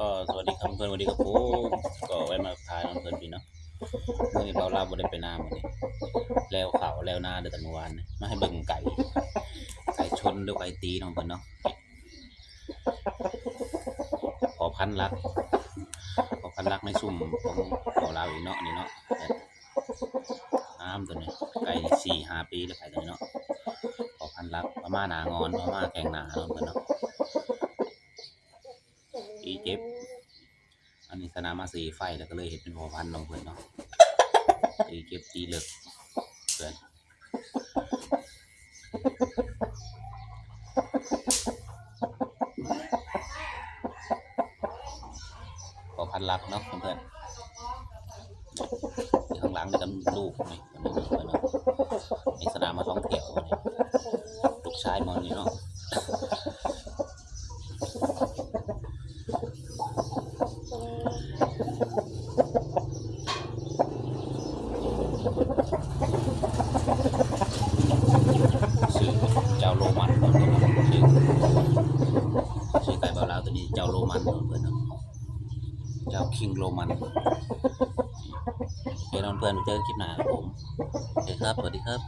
ກໍສະຫວັດດີຄັບເພື່ອນ ສະຫວັດດີຄັບຜົມ ກໍແວ່ນມາທັກທາຍນຳເພື່ອນພີ່ເນາະ. ມື້ນີ້ບ່າວລາວບໍ່ໄດ້ໄປນາມື້ນີ້ ແລ້ວເຂົ້າແລ້ວນາເດີ ແຕ່ມື້ວານນີ້ ມາໃຫ້ເບິ່ງໄກ່ ໄກ່ຊົນ ຫຼືໄກ່ຕີນຳເພິ່ນເນາະ. ພໍ່ພັນຫຼັກ ພໍ່ພັນຫຼັກໃນຊຸມຂອງບ່າວລາວອີກເນາະ ນີ້ເນາະ. ງາມໂຕນີ້ ໄກ່ສີ່ຫ້າປີແລ້ວ ໄກ່ໂຕນີ້ເນາະ. ພໍ່ພັນຫຼັກ ພໍ່ມ້າໜ້າງອນ ພໍ່ມ້າແຂ້ງໜາເນາະເພິ່ນເນາະ. ຕີເຈັບ ອັນນີ້ຊະນະມາສີ່ໄຟ ແລ້ວກໍເລີຍເຮັດເປັນພໍ່ພັນຂອງເພິ່ນເນາະ. ຕີເຈັບຕີເລິກເພິ່ນ ພໍ່ພັນຫຼັກເນາະເພື່ອນໆ. ຢູ່ຂ້າງຫຼັງນີ້ກໍລູກນີ້ ນີ້ສະນາມາສອງແຖວນີ້ ລູກຊາຍໝົດນີ້ເນາະ. ຊື່ເຈົ້າໂລມັນ ຊື່ ຊື່ໄກ່ບ່າວລາວໂຕນີ້ ເຈົ້າໂລມັນເນາະເພື່ອນເນາະ. ເຈົ້າຄິງໂລມັນ. ໂອເຄເນາະເພື່ອນ ເຈີກັນຄລິບໜ້າຄັບຜົມ. ໂອເຄຄັບ ສະຫວັດດີຄັບ.